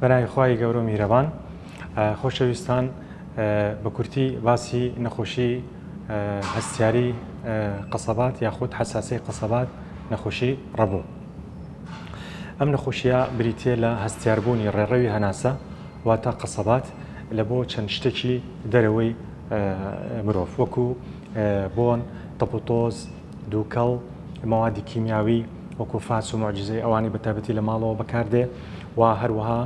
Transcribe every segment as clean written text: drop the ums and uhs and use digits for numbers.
بەناوی خوای گەورە و میهرەبان. خۆشەویستان بە کورتی باسی نەخۆشی هەستیاری قەسەبات یاخود حەساسەی قەسەبات نەخۆشی ڕەبوو. ئەم نەخۆشیە بریتە لە هەستیاربوونی ڕێڕەوی هەناسە واتە قەسەبات لە بۆ چەند شتێکی دەرەوەی مرۆڤ وەکو بۆن، تەپوتۆز، دووکەڵ، مەوادی کیمیاوی وەکو فاس و موعجیزەی ئەوانەی بە تایبەتی لە ماڵەوە بەکاردێ و هەروەها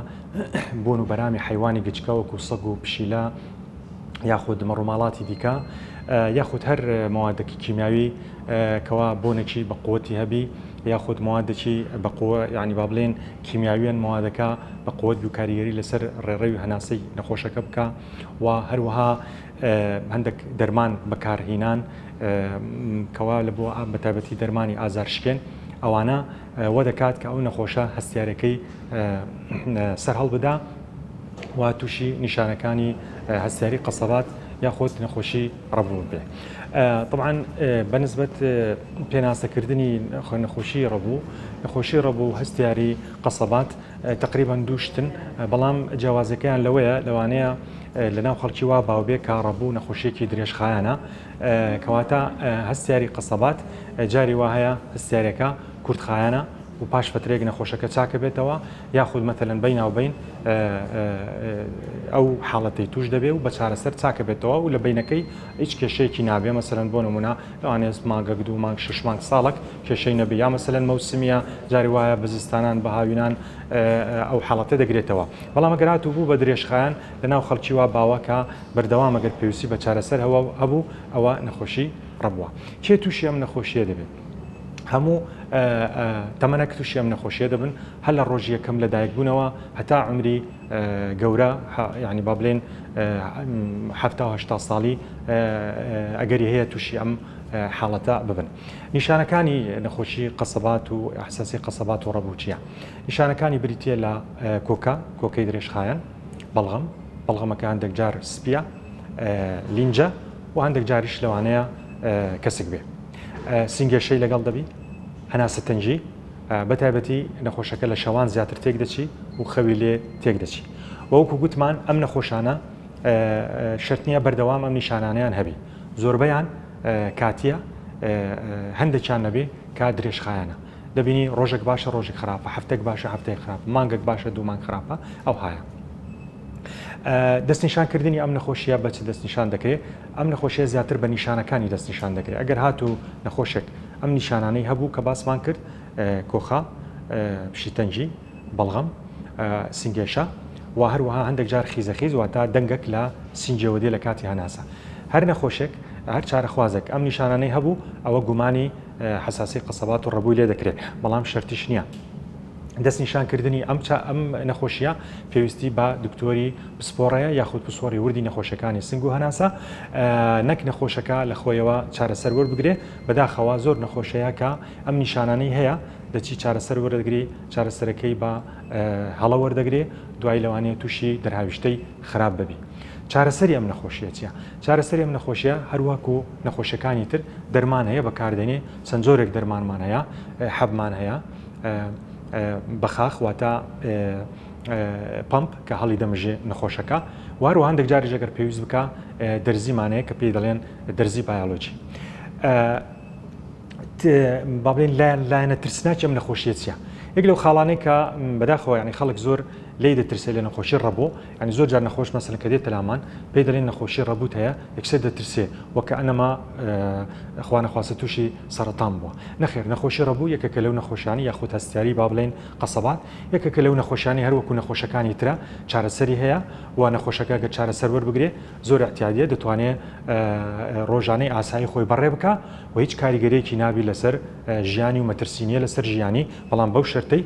بوون و بەرامی حەیوانی گچکە وەکو سەگ و پشیلە یاخود مەڕوماڵاتی دیکە یاخود هەر مەوادێکی کیمیاوی کەوا بۆنێکی بە قوتی هەبی یاخود موادێکی بە قوە یعنی با بڵێن کیمیاویەن موادەکە بە قوت و کاریگەری لەسەر ڕێڕەوی هەناسەی نەخۆشەکە بکە و هەروەها هەندێک دەرمان بەکارهینان کەوا لە بۆ بەتایبەتی دەرمانی ئازارشکێن ئەوانە وە دەکات کە ئەو نەخۆشە هەستیارەکەی سەر هەڵبدا و تووشی نیشانەکانی هەستیاری قەسەبات یاخود نەخۆشی ڕەبوو بێ. طبعا بەنسبەت پێناسەکردنی نەخۆشی ڕەبوو نەخۆشی ڕەبوو هەستیاری قەسەبات تەقریبەن دوو شتن، بەڵام جیاوازیەکەیان لەوەیە لەوانەیە لەناو خەڵکی وا باو بێ کە ڕەبوو نەخۆشیەکی درێژخایەنە، کەواتە هەستیاری قەسەبات جاری وا هەیە هەستیارەکە کورتخایەنە و پاش فترەیەک نەخۆشەکە چاکە بێتەوە یاخود مەتەلەن بەیناوبەین ئەو حاڵەتەی توش دەبێ و بە چارەسەر چاکە بێتەوە و لە بینەکەی هیچ کێشەیەکی نابێ مەسەلەن بۆ نمونە لەوانەیە مانگەک دوو مانگ شش مانگ ساڵک کێشەی نەبێ یا مەسەلەن مەوسمیە جاری وایە بە زستانان بە هاوینان ئەو حاڵەتە دەگرێتەوە بەڵام ئەگەر هاتوو بوو بە درێژخایەن لەناو خەڵکی وا باوە کە بەردەوام ئەگەر پێویستی بە چارەسەر هەوە هەبوو ئەوە نەخۆشی ڕەبووە کێ تووشی ئەم نەخۆشیە دەبێت هەموو تەمەنەک تووشی ئەم نەخۆشیە دەبن هەر لە ڕۆژی یەکەم لە دایکبوونەوە هەتا عمری گەورە یعنی با بڵێن 70 ساڵی ئەگەری هەیە تووشی ئەم حاڵەتە ببن. نیشانەکانی نەخۆشی قەسەبات و ئەحساسی قەسەبات و ڕەبوو چییە؟ نیشانەکانی بریتییە لە کۆکە، کۆکەی درێژخایەن، بەڵغەم، بەڵغەمەکە هەندێک جار سپییە، لینجە و هەندێک جاریش لەوانەیە کەسک بێ. سینگێشەی لەگەڵ دەبی، هەناسە تەنگی، بە تایبەتی نەخۆشەکە لە شەوان زیاتر تێک دەچی و خەوی لێ تێک دەچی. وەکو گوتمان ئەم نەخۆشانە شەرت نییە بەردەوام ئەم نیشانانەیان هەبی. زۆربەیان کاتیە هەندێکیان نەبێ کە درێژخایەنە دەبینی ڕۆژێک باشە ڕۆژێک خراپە هەفتێک باشە هەفتەیەک خراپ مانگێک باشە دوو مانگ خراپە ئەو هاە دەستنیشانکردنی ئەم نەخۆشیە بە چ دەستنیشان دەکرێت ئەم نەخۆشیە زیاتر بە نیشانەکانی دەستنیشان دەکرێت ئەگەر هاتوو نەخۆشێک ئەم نیشانانەی هەبوو کە باسمان کرد کۆخە پشیتەنگی بەڵغەم، سینگێشە و هەروەها هەندێک جار خیزەخیز واتە دەنگەک لە سینگیەوە دێ لە کاتی هەناسە. هەر نەخۆشێک، هەر چارەخوازێک ئەم نیشانانەی هەبوو ئەوە گومانی حەساسی قەسەبات و ڕەبووی لێ دەکرێ، بەڵام شەرتیش نییە. دەستنیشانکردنی ئەم ئەم نەخۆشییە پێویستی بە دکتۆری پسپۆڕەیە یاخود پسپۆڕی وردی نەخۆشیەکانی سنگ و هەناسە، نەک نەخۆشەکە لە خۆیەوە چارەسەر وەربگرێ، بەداخەوە زۆر نەخۆش هەیە کە ئەم نیشانانەی هەیە دەچی چارەسەر وەردەگری چارەسەرەکەی بە هەڵە وەردەگرێ دوای لەوانەیە تووشی دەرهاویشتەی خراپ ببی. چارەسەری ئەم نەخۆشیە چیە؟ چارەسەری ئەم نەخۆشیە هەروەکو نەخۆشیەکانی تر دەرمان هەیە بەکاردێنێ چەند جۆرێک دەرمانمان هەیە حەبمان هەیە بەخاخ واتە پمپ کە هەڵی دەمژێ نەخۆشەکە وارو هەندێک جاریش ئەگەر پێویست بکە دەرزیمان هەیە کە پێی دەڵێن دەرزی بایۆلۆجی. با بڵێین لایەن لایەنە ترسناکی ئەم نەخۆشیە چیە؟ یەک لەو خاڵانەی کە بەداخەوە یعنی خەڵک زۆر لێی دەترسێت لە نەخۆشی ڕەبۆ یعنی زۆر جار نەخۆش مەسەلەن کە دێتە لامان پێی دەڵێن نەخۆشی ڕەبوت هەیە یەکسەر دەترسێ وەکە ئەنەما خوا نەخواستە تووشی سەرەتان بووە نەخێر نەخۆشی ڕەبوو یەکێکە لەو نەخۆشیانی یاخود هەستیاری با بڵێین قەسەبات یەکێکە لەو نەخۆشیانی هەروەکو نەخۆشەکانی ترە چارەسەری هەیە و نەخۆشەکە گەر چارەسەر وەربگرێ زۆر ئیعتیادیە دەتوانێ ڕۆژانەی ئاسایی خۆی بەڕێ بکا و هیچ کاریگەریەکی نابی لەسەر ژیانی و مەترسی نییە لەسەر ژیانی بەڵام بەو شەرتەی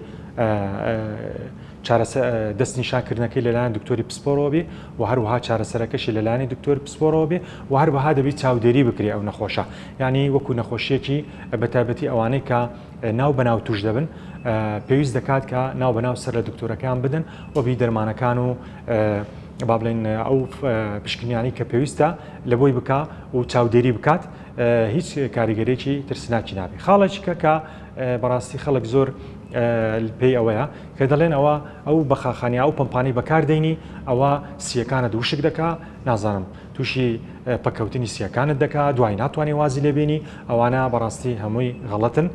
دەستنیشانکردنەکەی لەلایەن دکتۆری پسپۆرەوە بێ و هەروەها چارەسەرەکەشی لەلایەنی دکتۆر پسپۆرەوە بێ و هەروەها دەبی چاودێری بکرێ ئەو نەخۆشە یعنی وەکو نەخۆشیەکی بەتایبەتی ئەوانەی کە ناو بەناو توش دەبن پێویست دەکات کە ناو بەناو سەر لە دکتۆرەکان بدەن و بی دەرمانەکان و با بڵێن ئەو پشکنیانی کە پێویستە لە بۆی بکا و چاودێری بکات هیچ کاریگەرێکی ترسناکی نابێت خاڵێکی کە کە بەڕاستی خەڵک زۆر پێی ئەوەیە کە دەڵێن ئەوە ئەو بەخاخانە ئەو پمپانی بەکاردێنی ئەوە سیەکانت وشک دەکا نازانم تووشی پەکەوتنی سیەکانت دەکا دوای ناتوانانی وازی لێبینی ئەوانە بەڕاستی هەمووی غەڵەتن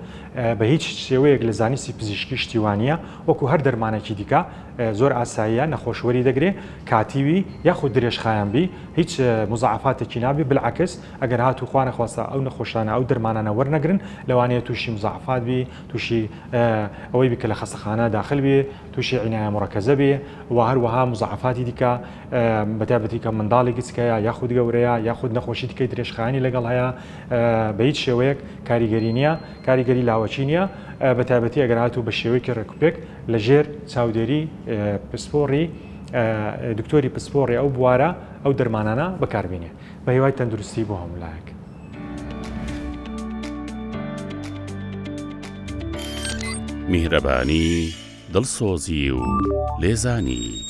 بە هیچ شێوەیەک لە زانستی پزیشکی شتیوانە وەکو هەر دەرمانێکی دیکە زۆر ئاساییە نەخۆش وەری دەگرێ کاتیوی یاخود درێژخایەن بی هیچ مزاعفاتێکی نابێ بالعکس ئەگەر هاتوو خوا نەخواستە ئەو نەخۆشانە ئەو دەرمانانە وەرنەگرن لەوانەیە تووشی مزاعفات بی تووشی ئەوەی بی کە لە خەستەخانە داخل بی تووشی عینایە مڕەکەزە بی و هەروەها مزاعفاتی دیکە بەتایبەتی کە منداڵی گچکەیە یاخود گەورەیە یاخود نەخۆشی دیکەی درێژخایەنی لەگەڵ هەیە بە هیچ شێوەیەک کاریگەری نییە کاریگەری لاوەکی نییە بە تایبەتی ئەگەر هاتوو بە شێوەیەکی ڕێکوپێک لە ژێر چاودێری پسپۆڕی دکتۆری پسپۆڕی ئەو بوارە ئەو دەرمانانە بەکاربینێ بە هیوای تەندروستی بۆ هەموو لایەک. میهرەبانی، دڵسۆزی و لێزانی.